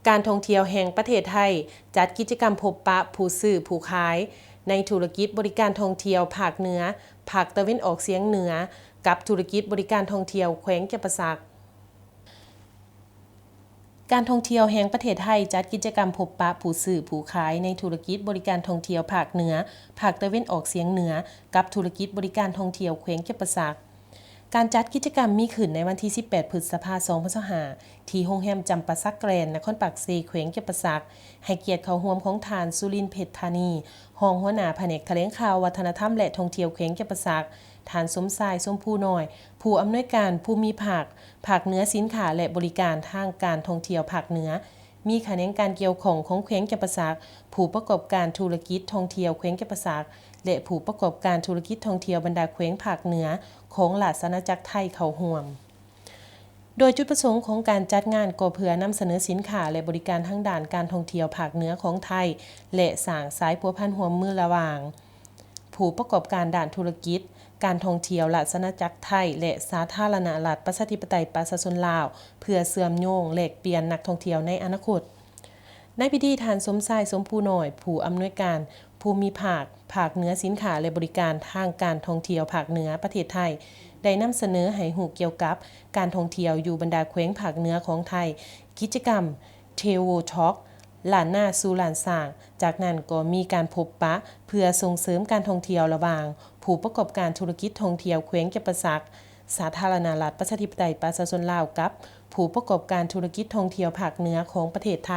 ການທ່ອງທ່ຽວແຫ່ງປະເທດໄທ ຈັດກິດຈະກຳພົບປະຜູ້ຊື້ຜູ້ຂາຍ ໃນທຸລະກິດບໍລິການທ່ອງທ່ຽວພາກເໜືອ, ພາກຕາເວັນອອກສຽງເໜືອ ກັບທຸລະກິດບໍລິການທ່ອງທ່ຽວແຂວງຈຳປາສັກ. ການທ່ອງທ່ຽວແຫ່ງປະເທດໄທ ຈັດກິດຈະກຳພົບປະຜູ້ຊື້ຜູ້ຂາຍ ໃນທຸລະກິດບໍລິການທ່ອງທ່ຽວພາກເໜືອ, ພາກຕາເວັນອອກສຽງເໜືອ ກັບທຸລະກິດບໍລິການທ່ອງທ່ຽວແຂວງຈຳປາສັກ. ການຈັດກິດຈະກຳມີຂຶ້ນໃນວັນທີສິບແປດ ພຶດສະພາ ສອງພັນຊາວຫ້າ ທີ່ໂຮງແຮມຈຳປາສັກແກຣນ ນະຄອນປາກເຊ ແຂວງຈຳປາສັກ, ໃຫ້ກຽດເຂົ້າຮ່ວມຂອງທ່ານ ສຸລິນ ເພັດທານີ ຮອງຫົວໜ້າພະແນກຖະແຫຼງຂ່າວ, ວັດທະນະທຳ ແລະ ທ່ອງທ່ຽວແຂວງຈຳປາສັກ, ທ່ານ ສົມຊາຍ ຊົມພູນ້ອຍ ຜູ້ອຳນວຍການພູມິພາກ ພາກເໜືອສິນຄ້າ ແລະ ບໍລິການທາງການທ່ອງທ່ຽວພາກເໜືອ, ມີຂະແໜງການກ່ຽວຂ້ອງຂອງແຂວງຈຳປາສັກ, ຜູ້ປະກອບການທຸລະກິດທ່ອງທ່ຽວແຂວງຈຳປາສັກ ແລະ ຜູ້ປະກອບການທຸລະກິດທ່ອງທ່ຽວບັນດາແຂວງພາກເໜືອຂອງລາຊະອານາຈັກໄທເຂົ້າຮ່ວມ. ໂດຍຈຸດປະສົງຂອງການຈັດງານກໍເພື່ອນຳສະເໜີສິນຄ້າ ແລະ ບໍລິການທາງດ້ານການທ່ອງທ່ຽວພາກເໜືອຂອງໄທ ແລະ ສ້າງສາຍພົວພັນຮ່ວມມືລະຫວ່າງ ຜູ້ປະກອບການດ້ານທຸລະກິດການທ່ອງທ່ຽວລາຊະອານາຈັກໄທ ແລະ ສາທາລະນະລັດ ປະຊາທິປະໄຕ ປະຊາຊົນລາວ ເພື່ອເຊື່ອມໂຍງແລກປ່ຽນນັກທ່ອງທ່ຽວໃນອະນາຄົດ. ໃນພິທີ, ທ່ານ ສົມຊາຍ ຊົມພູນ້ອຍ ຜູ້ອຳນວຍການພູມິພາກ ພາກເໜືອສິນຄ້າ ແລະ ບໍລິການທາງການທ່ອງທ່ຽວພາກເໜືອປະເທດໄທ ໄດ້ນຳສະເໜີໃຫ້ຮູ້ກ່ຽວກັບການທ່ອງທ່ຽວຢູ່ບັນດາແຂວງພາກເໜືອຂອງໄທ, ກິດຈະກຳ Travel Talk ລ້ານນາສູ່ລ້ານຊ້າງ. ຈາກນັ້ນກໍມີການພົບປະເພື່ອສົ່ງເສີມການທ່ອງທ່ຽວລະຫວ່າງຜູ້ປະກອບການທຸລະກິດທ່ອງທ່ຽວແຂວງຈຳປາສັກ, ສາທາລະນະລັດ ປະຊາທິປະໄຕ ປະຊາຊົນລາວ ກັບຜູ້ປະກອບການທຸລະກິດທ່ອງທ່ຽວພາກເໜືອຂອງປະເທດໄທ.